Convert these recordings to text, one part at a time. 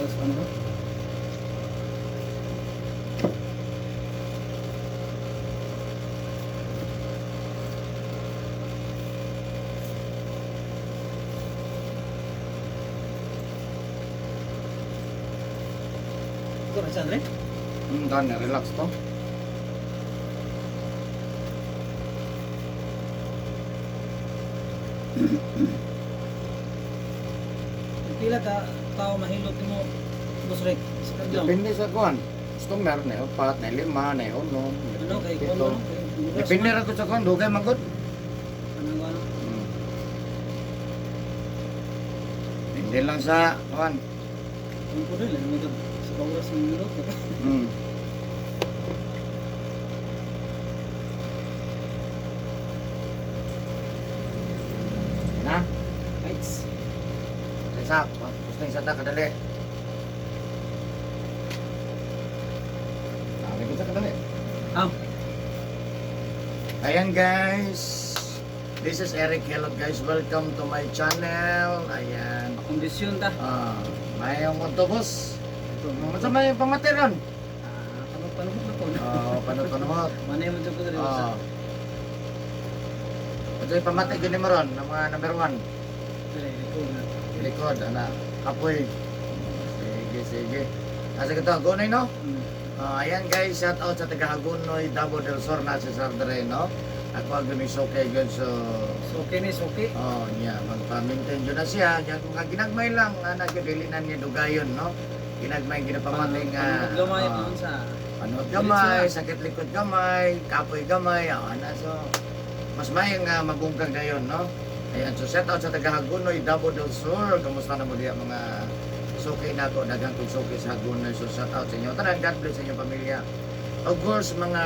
Tapos ano? Ito na siya, Andre? Done, relax to. Pila ka tao mahilot nimo, Boss Rick, sa kadlaw? Depende sa kuan. Customer na upat, na lima, na unom. Ano kay pito. kuno? Kay Depende ra ko sa kuan, dugay man gud. Ano ano? Depende lang sa kuan. Kung kuno lang mo sa oras ng hilot. Na, Heights. isa, gusto yung isa ta kadali. Sabi ko sa kadali. Ah, Ayan, guys. This is Eric Helot, guys. Welcome to my channel. Ayan. Kondisyon ta. Ah, mayong octopus. Ito mo. Unsa may pamatiron? Ah, kamo panumot na ko. Oh, panot-panot. Manay mo jud ko diri sa. Oh. Unsa pamatay gini mo ron, ng mga number 1? Diri ko na. Likod, ana, kapoy. Sige, sige. Asa ka to, Hagonoy, no? Ah, ayan guys, shout out sa taga Hagonoy, Davao del Sur na si Sir Dre, no? Ako ang gumisok kay so So okay ni, okay. Oh, niya, magpa-maintain yun na siya. Niya, mga ginagmay lang, nga nagdili na niya dugayon, no? Ginagmay, ginapamatay nga. Panumot gamay ah, pa sa. Panood gamay, sakit likod gamay, kapoy gamay, ah, ana. So, mas may nga mabungkag gayon, no? Ayan, so shout out sa taga Hagonoy, Davao del Sur. Kamusta na mo diya mga suki na ako, daghang kong suki sa Hagonoy. So shout out sa inyo. Tanan, God bless sa inyong pamilya. Of course, mga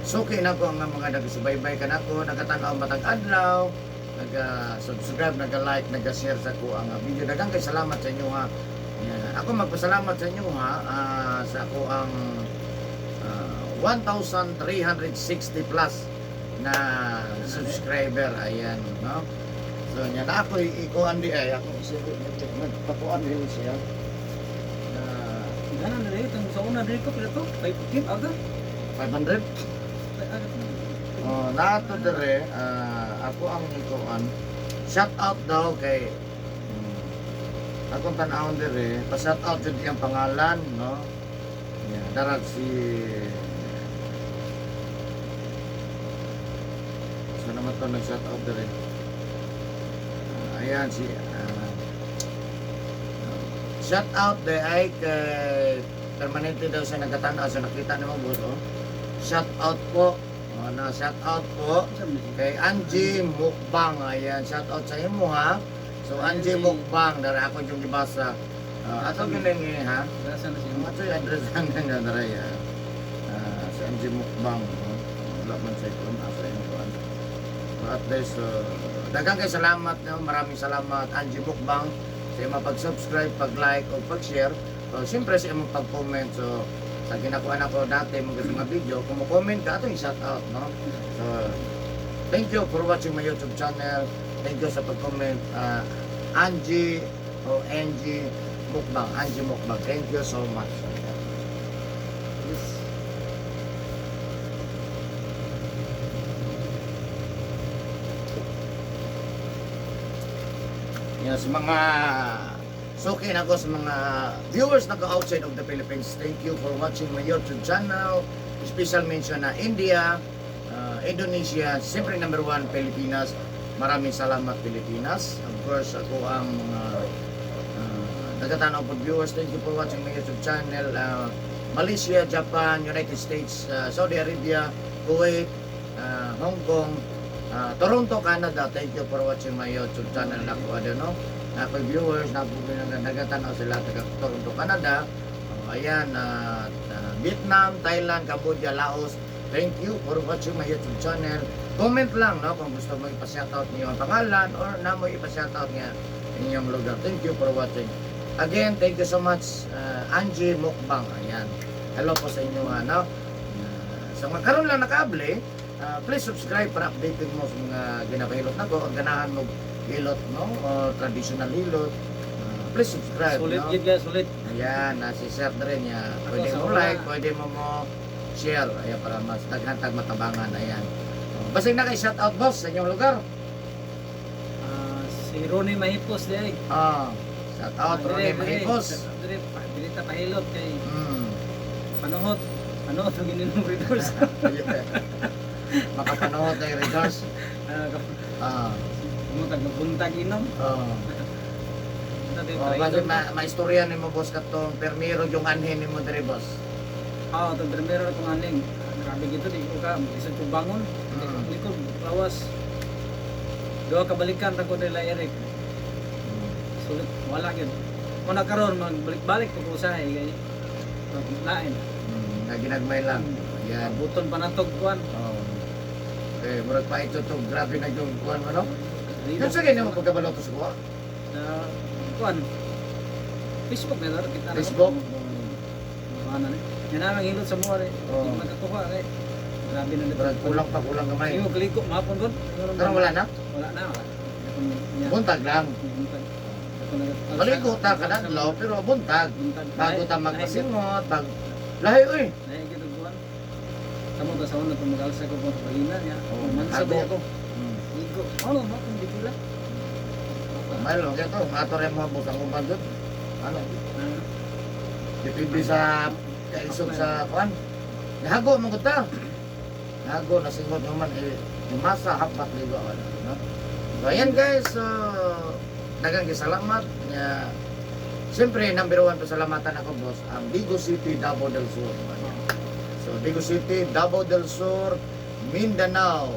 suki na ko ang mga nagsubaybay ka nako, nagatanaw matag adlaw, naga-subscribe, naga-like, naga-share sa ko ang video. Daghang kay salamat sa inyo ha. Yan. Ako magpasalamat sa inyo ha, sa ako ang 1,360 plus na subscriber, ayan, no? So nya na ako ikuan di ay ako nagpakuan din siya na Gana na diri itong sa una diri ko pila to? 5 aga. 500. Aga to. Oh, nato dire, ako ang ikuan. Shout out daw kay akong tan-awon dire, pa shout out jud iyang pangalan, no? Yeah, darag si. So naman to nag-shout out dire. Ayan si shout out de ay kay permanente daw siya nagtanaw so nakita naman boss, oh. Shout out po. Oh, na shout out po Unsa man siya? kay Angie Mukbang. Ayan, shout out sa imo ha. So Angie Angie. Mukbang, dara ako yung gibasa. Ato gining eh, ha. Asa na siya? Ang ato yung address ang nga dara ya. Si Angie Mukbang, no? Wala man sa ikon asa yung kuan. So at least daghang kay salamat, no? Maraming salamat, Angie Mukbang, sa imong pag-subscribe, pag-like o pag-share. So siyempre sa imong pag-comment. So sa ginakuan ako dati mga sa mga video, kung mo-comment ka ato yung shout out, no? So thank you for watching my YouTube channel. Thank you sa pag-comment. Angie o Angie Mukbang. Angie Mukbang. Thank you so much. Yes. Yes, mga suki na ko sa mga viewers na ko outside of the Philippines. Thank you for watching my YouTube channel. Special mention na India, Indonesia, siyempre number one, Pilipinas. Maraming salamat, Pilipinas. Of course, ako ang mga nagatanaw po viewers. Thank you for watching my YouTube channel. Malaysia, Japan, United States, Saudi Arabia, Kuwait, Hong Kong, Toronto, Canada. Thank you for watching my YouTube channel. Ako, ano, no? Ako viewers, na po nagatanaw sila taga Toronto, Canada. Oh, ayan, Vietnam, Thailand, Cambodia, Laos. Thank you for watching my YouTube channel. Comment lang, no, kung gusto mo ipa-shoutout niyo ang pangalan or na mo ipa-shoutout niya inyong lugar. Thank you for watching. Again, thank you so much, Angie Mukbang. Ayan. Hello po sa inyo, ano. Sa mga karon lang nakaabli, please subscribe para updated mo sa mga ginapahilot nako. Ang ganahan mo hilot, no? Or traditional hilot. please subscribe. Sulit no? gid guys, sulit. Ayan, na si Sir rin niya. Pwede Ako sa mo una. like, pwede mo mo share. Ayan, para mas daghan tag matabangan. Ayan. Basig na kay shout out boss sa inyong lugar. Ah, si Ronnie Mahipos di ay. Shout out Ronnie Mahipos. Dire, dili ta pahilot kay panuhot. Panuhot og ininom readers. Yeah. Makapanood na yung regards. Ah, kumutag mabuntag inom. Ito, Oh, kasi maistorya nimo boss katong permiro yung anhin nimo diri boss. Ah, itong primero kong aning. Grabe gito, di ko ka, isang ko bangon. Likod, lawas. Duha ka balikan, tako nila Eric. Sulit, wala gyud. Kung nakaroon, magbalik-balik ko usahay kay lain. Naginagmay lang. Ayan. Buton pa natog kuan. Oh. Okay, murag pa ito to grabe na yung kuan mo no. Yun sa ganyan mo pagkabalo to sa kuha. Sa kuan. Facebook na laro kita. Facebook. Ano na. Yan ang hilot sa muha eh. Oo. Di magkakuha kay. Grabe na dito. Murag kulang pa kulang gamay. Yung kaliko, mahapon kon. Karon wala na? Wala na, wala. Buntag lang. Buntag. Maligo ta ka na adlaw, pero buntag. Buntag. Bago ta magpasingot, bag lahi oy. Lahi gid og buwan. Kamo ta sa una tumugal sa ko po balina niya. Oo, Mansa hago. ba ako? Ligo. Ano ba kung di pila? Malo kaya to, ato rin mo boss ang uban jud. Ano? Ah, Depende sa kaisog sa kuan. Nahago mo gud ta. Nahago nasingot naman eh masa hapat ligo ano, no? So ayan guys, so daghang salamat nya. Siyempre, number one pasalamatan ako boss, ang Bigo City, Davao del Sur. Ayan. So, Bigo City, Davao del Sur, Mindanao.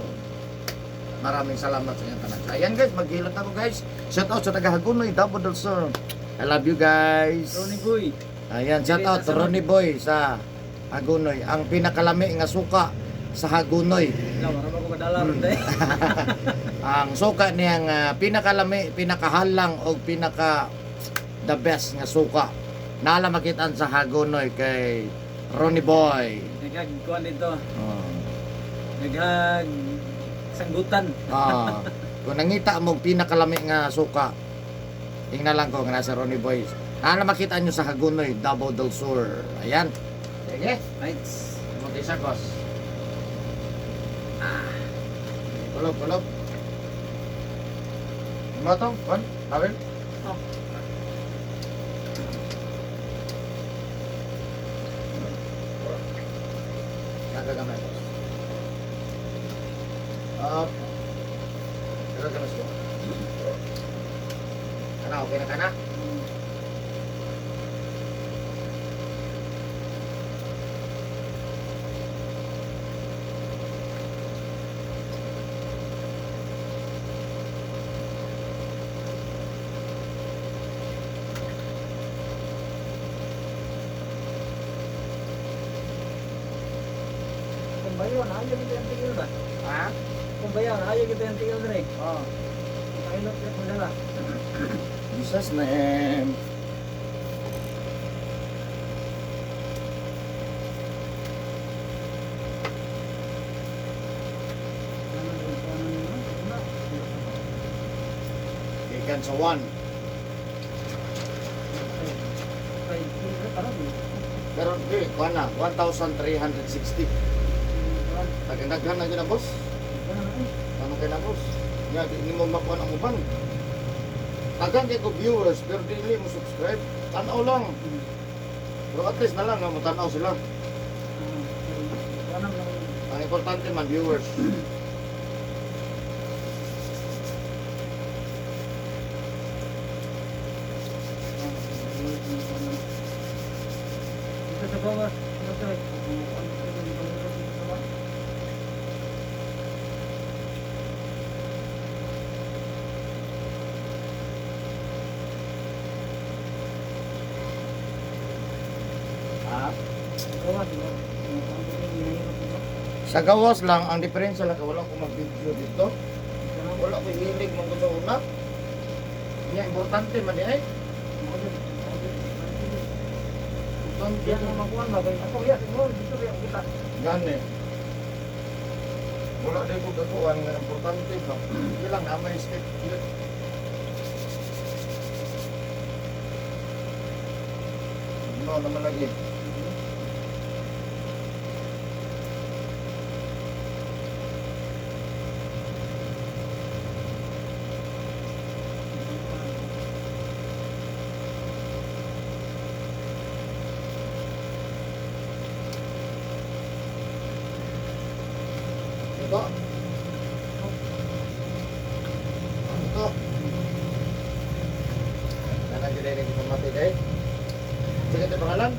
Maraming salamat sa inyong tanan. So, ayan guys, maghilot ako guys. Shout out sa taga Hagunoy, Davao del Sur. I love you guys. Ronnie Boy. Ayan, shout out to Ronnie Boy sa Hagunoy. Ang pinakalami nga suka sa Hagunoy. Ikaw, wala ba ko kadala ron day? Ang suka niyang pinakalami, pinakahalang o pinaka the best nga suka. Naala makitaan sa Hagunoy kay Ronnie Boy. Naghag kuan dito. Oh. Naghag sanggutan. Kung nangita mo pinakalami nga suka, tingnan lang ko nga nasa Ronnie Boy. Naala makita nyo sa Hagunoy, Davao del Sur. Ayan. Sige. Right. Muti sa boss. Ah. Kulob, kulob. Ano to? Kon? Tawil? Oh. Nagagamay, boss. Up. Nagagamay siya. Kana, okay na kana? Kung bayo, naayo kita yung tigil ba? Ha? Kung bayo, naayo kita yung tigil dre. Oh. Pakilot ka kung dala. Jesus name. Ikan sa one. Pero di, kuha na, 1,360. Tagandaghan na yun na, boss. Ano kay na, boss? Nga, di mo makuha ang uban. Tagan kay ko viewers, pero dili mo subscribe. Tanaw lang. Pero at least na lang, no, tanaw sila. Ang importante man, viewers. Dito sa bawah, dito eh. Dito sa bawah. Ha? Sa bawah, di ba? Sa gawas lang, ang diferensya lang, wala ko mag-video dito. Wala ko hilig mong sa una. Nga, importante man di ay. Importante. Diyan mo makuha ba? Ako ya, siguro dito kaya kita. Gani. Wala din ko gagawan nga importante ba. Hindi lang na may step. Tanaw naman lagi. Ito. Ito. Nana jud ay pamati day. Sige ito pangalan?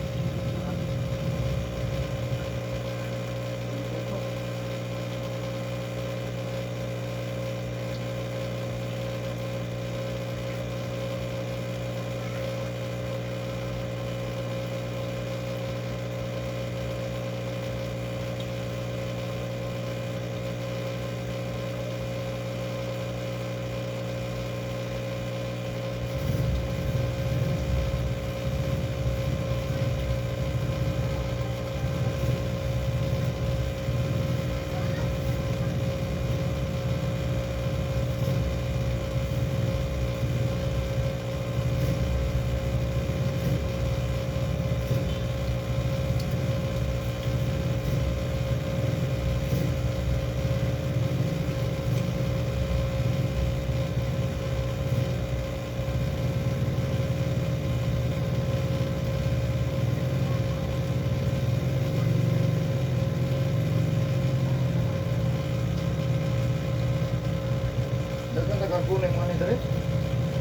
Daghan nagkagunay mga ni dere.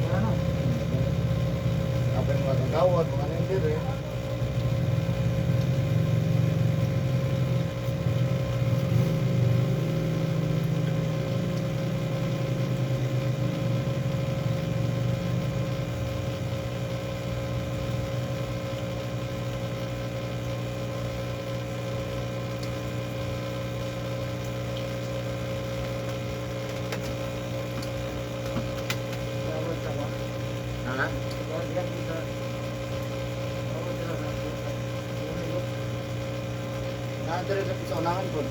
Wala na. Apa yung mga kagawad, mga ni dere. Tawad sa ba? Ha? Tawad yan kita. Tawad sila sa sa. Naa dere sa unahan po.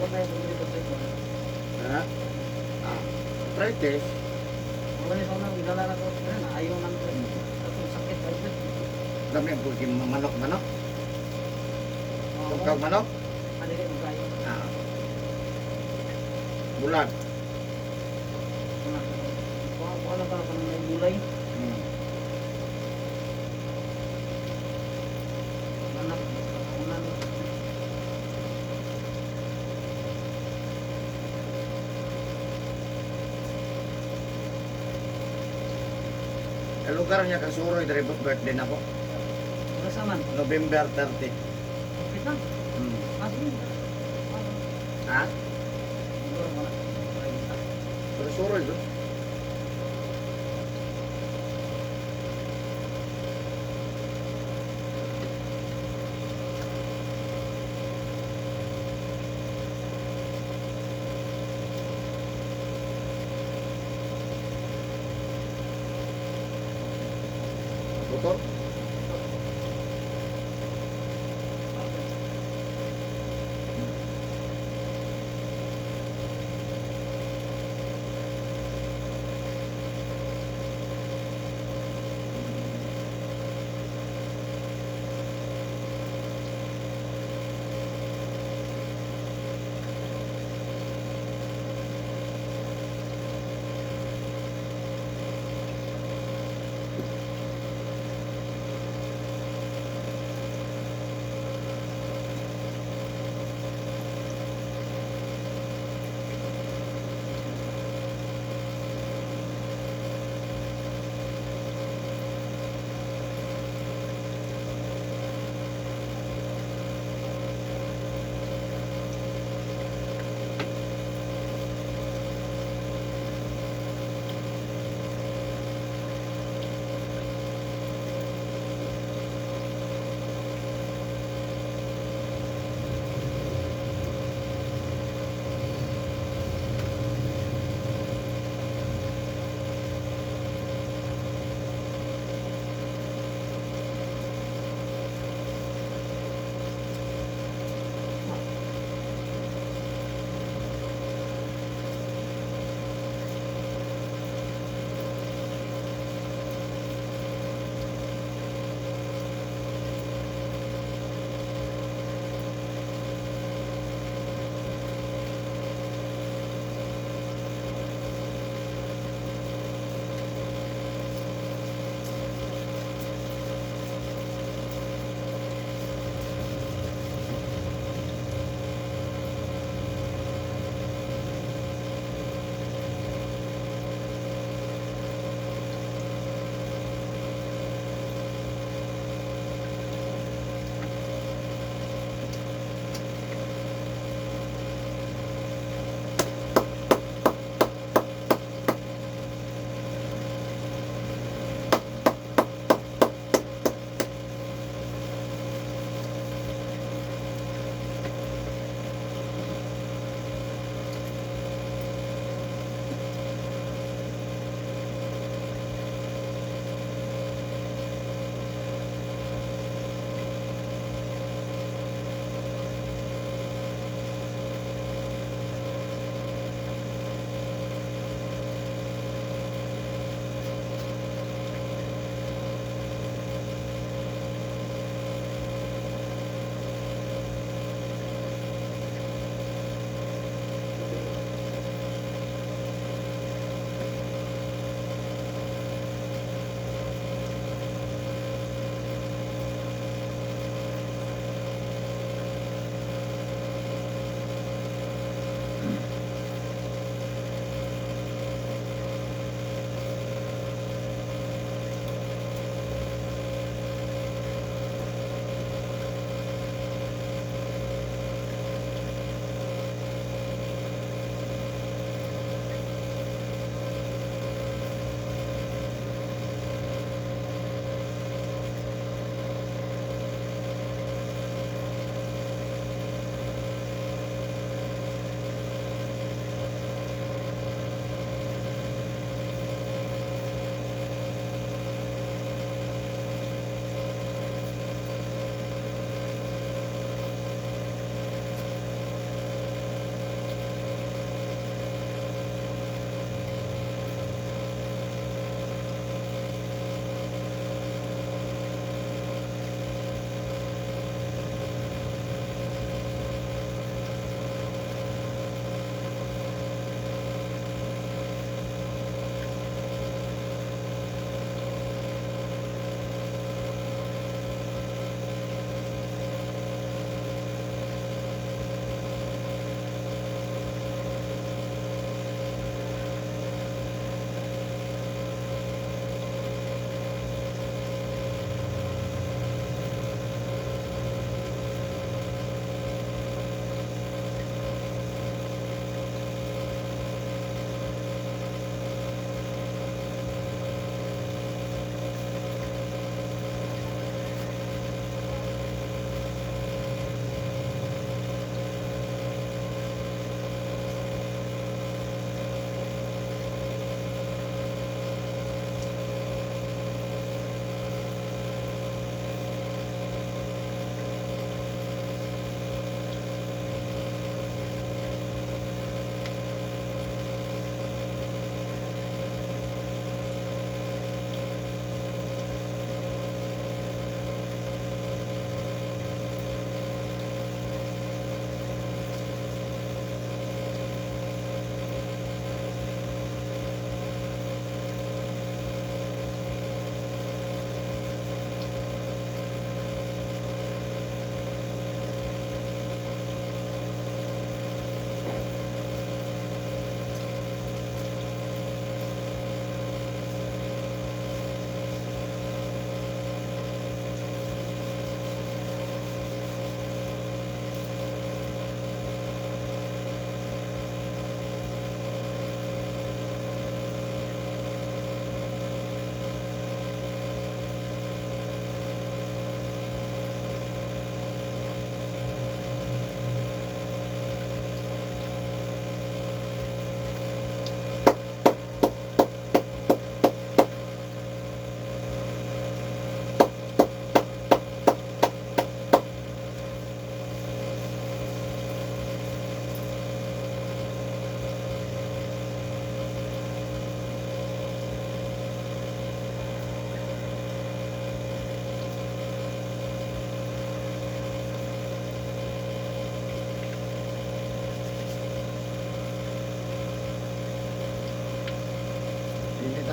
na yung dito sa ito. Ha? Ah, arthritis. Wala sa unang gidala na ko. Ayaw nang atong sakit. Ay, Dami ang pwede manok-manok. oo. Tugkaw manok. Ano rin kayo? Ah. Bulag. Wala pa kung may gulay. Anak, unan. Ang lugar niya kasuroy, dere boss, birthday na ko. Wala sa man. November 30. Okay lang. Ah, sige. Ha? Siguro wala. Pero suroy do. Motor?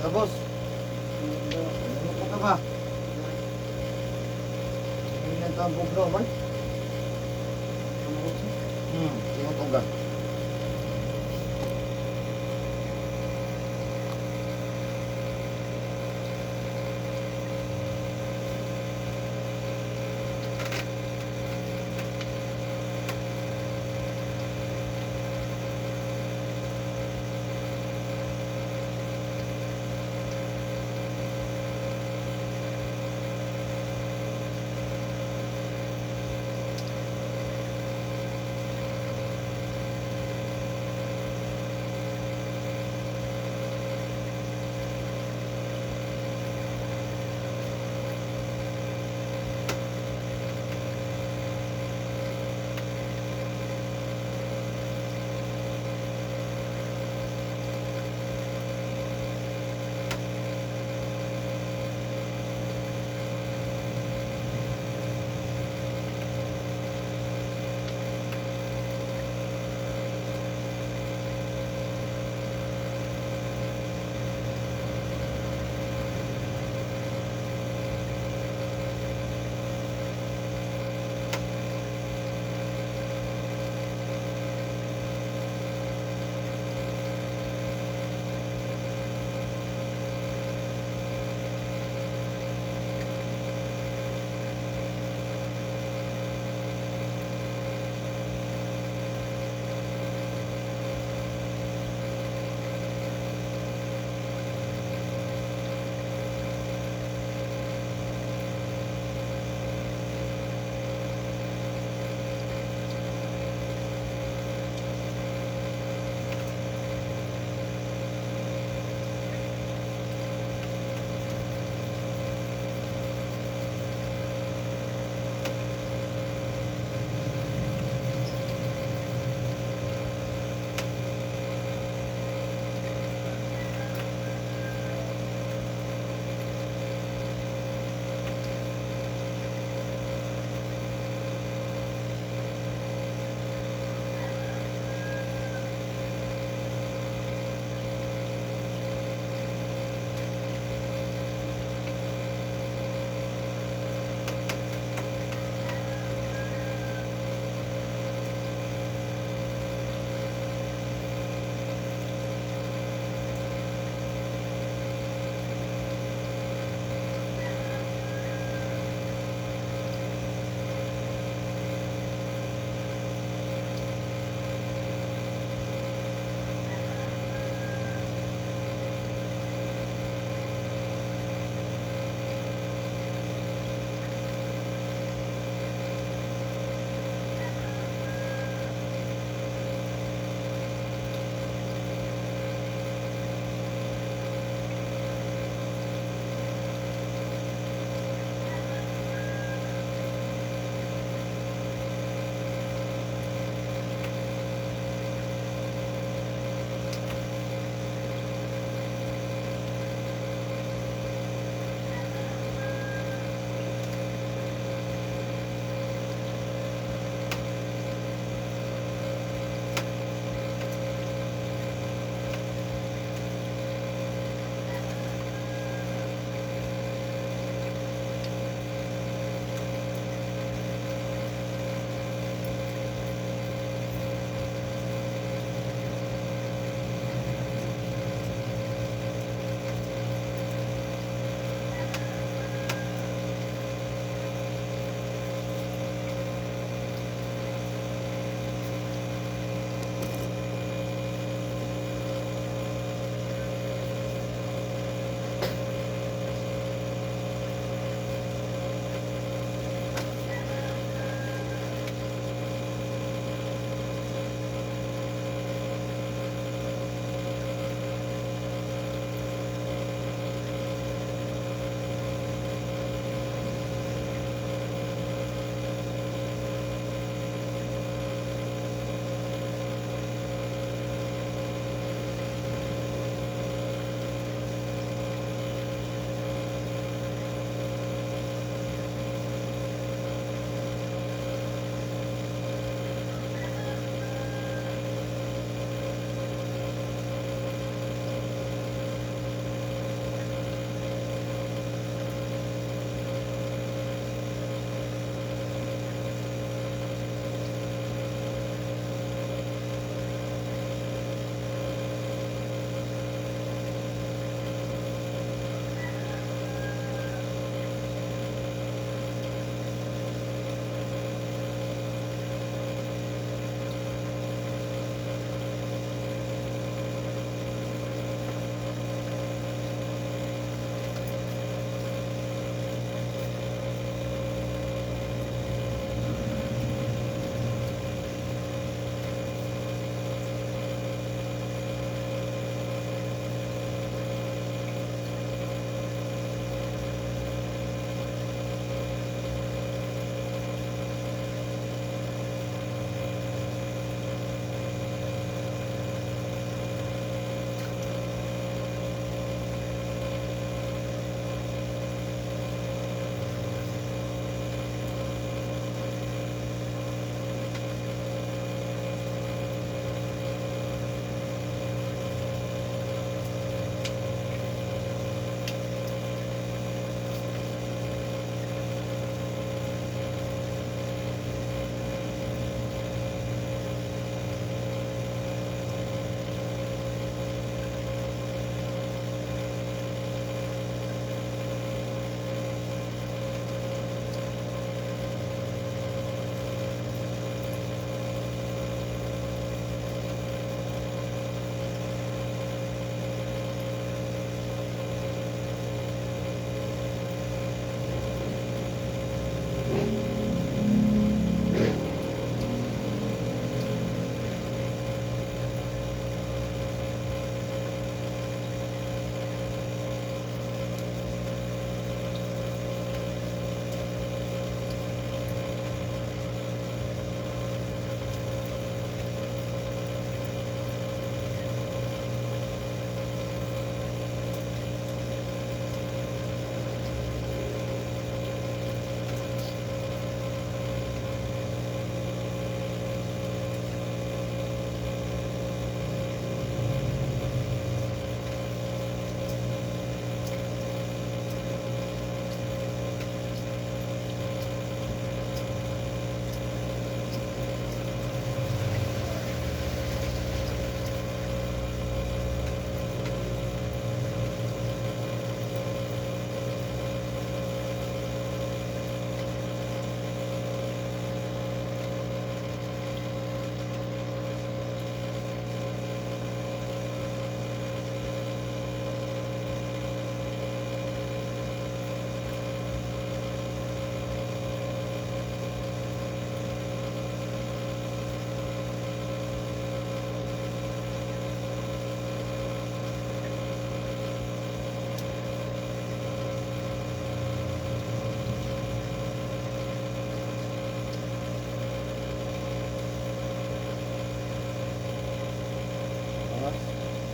Ka, boss. Ano pa ka ba? Hindi na ito bro, man. Ingat ka.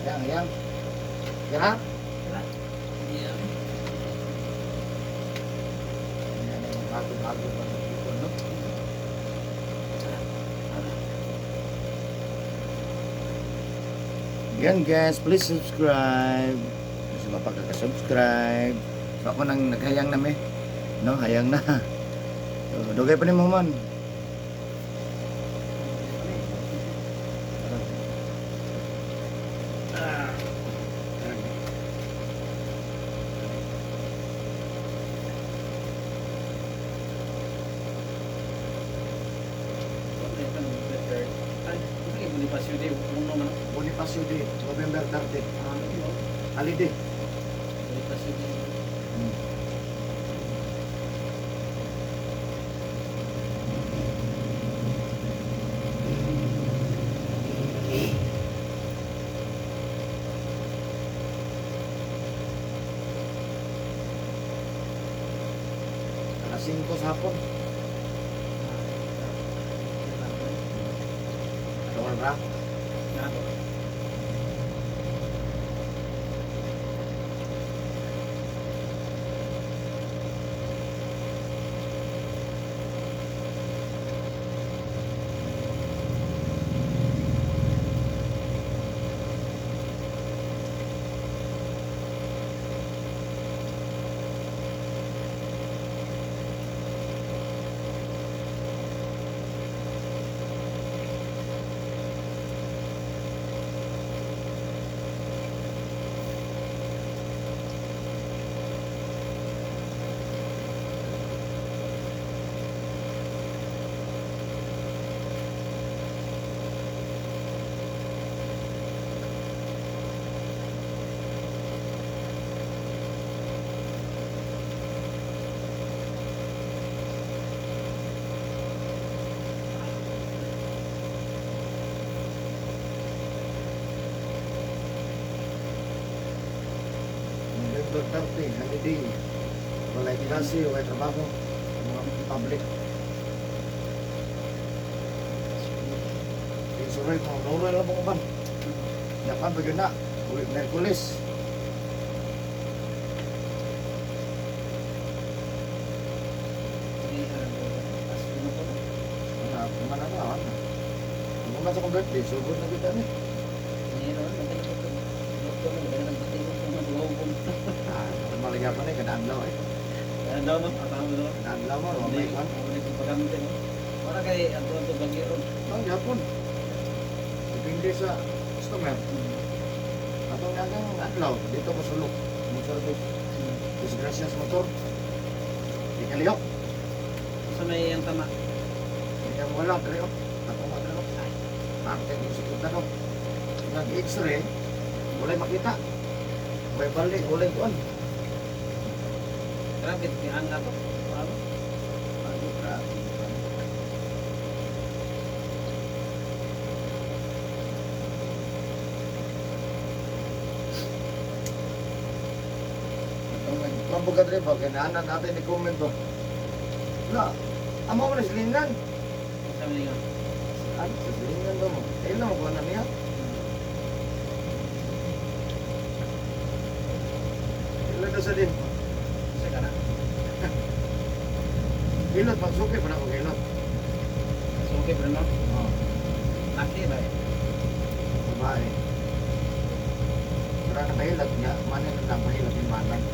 Ayan, ayan. Kira? Yeah. Ayan, yung bago-bago pa ng people, no? Yan guys, please subscribe. Kasi mapagkaka-subscribe. So ako nang naghayang na me. No, hayang na. So, dugay pa ni mo man. Ay, hindi Bonifacio Day, uno man. Bonifacio Day, November 30. Ah, ano? Holiday. Bonifacio Day. Alas 5 sa hapon. Ano ra? Nato. November 30, holiday. Walay klase, walay trabaho. Mga public. Isuroy mo, nuroy lang mo kuban. Japan pa yun na. Uwi Merkulis. Ano, kumana na, ano. Kumana sa kong birthday, sugod na kita ni. Ah, malagyan pa ni, kada adlaw eh. Kada adlaw mo, may kwan. Para kay ato bagyo ron. Ang Japon. Depende sa customer. Atong nagang adlaw, dito ko sulok. Mo service. Disgrasya sa motor. Di kalihok. Sa may ang tama. Di ka wala, kalihok. Atong adlaw. Parte ng sikutan no. Nag-x-ray, walay makita. May balik, walay kuan. Grabe kay ang ato. Ano? Ano, grabe. Itong nagpambuga rin ba, kinaanan natin ni comment ba? Na, amo mo na silingan. Sa may nga. Ano, sa silingan ba mo? Kailan mo kuha na niya? Kailan na sa din? Sa kana. Hilot, magsuki pa na ako hilot. So okay bro no. Oo. Laki ba eh. Babae. Pero nakahilot nga, manin ang napahilot yung manang.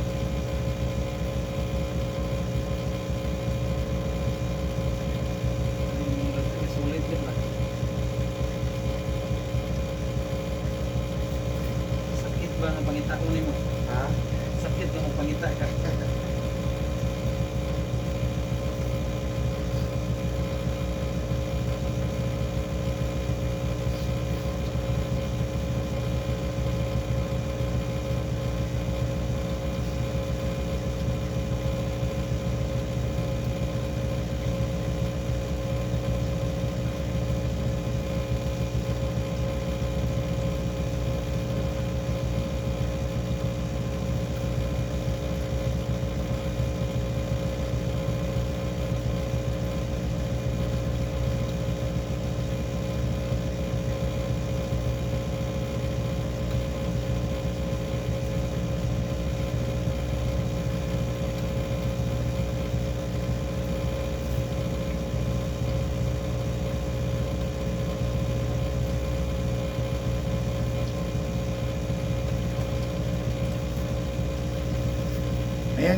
Sulit din ba? Sakit ba nga pangitaon nimo? Ha? Sakit ba nga pangita ka?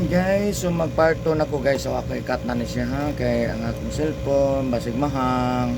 Ayan guys, so mag part 2 na ko, guys. So ako i-cut na ni siya ha, kay ang akong cellphone, basig mahang.